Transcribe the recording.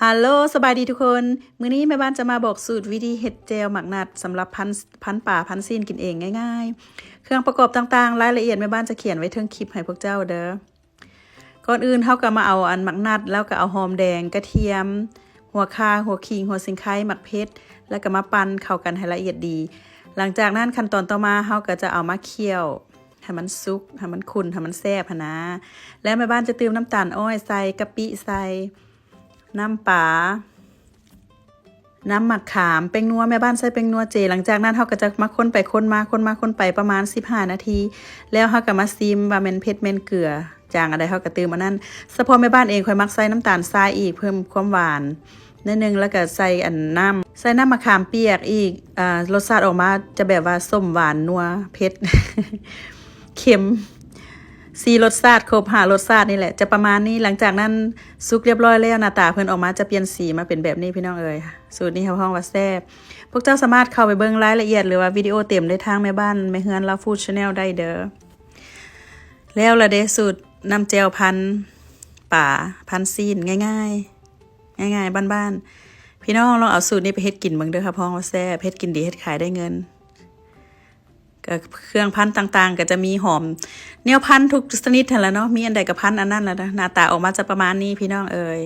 ຮາໂລ ສະບາຍດີທຸກຄົນ. ມື້ນີ້ແມ່ບ້ານຈະມາບອກສູດວິທີເຮັດແຈ່ວໝາກນັດສຳລັບພັນ ພັນປາ ພັນຊີ້ນກິນເອງງ່າຍໆ. ເຄື່ອງປະກອບຕ່າງໆ ລາຍລະອຽດແມ່ບ້ານຈະຂຽນໄວ້ເທິງຄລິບໃຫ້ພວກເຈົ້າເດີ້. ກ່ອນອື່ນເຮົາກໍມາເອົາອັນໝາກນັດ ແລ້ວກໍເອົາຫອມແດງ, ກະທຽມ, ຫົວຂ່າ, ຫົວຂີງ, ຫົວສິງໄຄ, ໝາກເຜັດ ແລ້ວກໍມາປັ່ນເຂົ້າກັນໃຫ້ລະອຽດດີ. ຫຼັງຈາກນັ້ນຂັ້ນຕອນຕໍ່ມາເຮົາກໍຈະເອົາມາຂ້ຽວໃຫ້ມັນສຸກ, ໃຫ້ມັນຂຸ້ນ, ໃຫ້ມັນແຊບຫັ້ນນາ. ແລ້ວແມ່ບ້ານຈະຕື່ມນ້ຳຕານອ້ອຍໃສ່, ກະປິໃສ່, ນ້ຳປາ, ນ້ຳໝາກຂາມ, ແປ້ງນົວ, ແມ່ບ້ານໃສ່ແປ້ງນົວເຈ. ຫຼັງຈາກນັ້ນເຮົາກໍຈະມາຄົນໄປຄົນມາ, ຄົນມາຄົນໄປປະມານສິບຫ້ານາທີ ແລ້ວເຮົາກໍມາຊີມວ່າແມ່ນເຜັດແມ່ນເກືອ ຈາງອັນໃດເຮົາກໍຕື່ມອັນນັ້ນ. ສະເພາະແມ່ບ້ານເອງຂ້ອຍມັກໃສ່ນ້ຳຕານຊາຍອີກ ເພີ່ມຄວາມຫວານໜ້ອຍໜຶ່ງ ແລ້ວກໍໃສ່ອັນນ້ຳ ໃສ່ນ້ຳໝາກຂາມປຽກອີກ. ອາ ລົດຊາດອອກມາຈະແບບວ່າສົ້ມ ຫວານ ນົວ ເຜັດ ເຄັມ ສີ່ລົດຊາດ ຄົບຫ້າລົດຊາດນີ້ແຫຼະ ຈະປະມານນີ້. ຫຼັງຈາກນັ້ນສຸກຮຽບຮ້ອຍແລ້ວ ໜ້າຕາເພິ່ນອອກມາຈະປ່ຽນສີມາເປັນແບບນີ້ພີ່ນ້ອງເອີຍ. ສູດນີ້ຮັບຮອງວ່າແຊບ. ພວກເຈົ້າສາມາດເຂົ້າໄປເບິ່ງລາຍລະອຽດ ຫຼືວ່າວິດີໂອເຕັມໄດ້ທາງແມ່ບ້ານແມ່ເຮືອນລາວຟູດແຊນແນວໄດ້ເດີ້. ແລ້ວລະເດ້ ສູດນ້ຳແຈ່ວພັນປາ ພັນຊີ້ນ ງ່າຍໆ ງ່າຍໆ ບ້ານໆ. ພີ່ນ້ອງລອງເອົາສູດນີ້ໄປເຮັດກິນເບິ່ງເດີ້ ຮັບຮອງວ່າແຊບ ເຮັດກິນດີ ເຮັດຂາຍໄດ້ເງິນ. ກໍເຄື່ອງພັນຕ່າງໆ ກໍຈະມີຫອມ ແນວພັນທຸກຊະນິດຫັ້ນລະເນາະ ມີອັນໃດກໍພັນອັນນັ້ນລະນະ. ໜ້າຕາອອກມາຈະປະມານນີ້ພີ່ນ້ອງເອີຍ.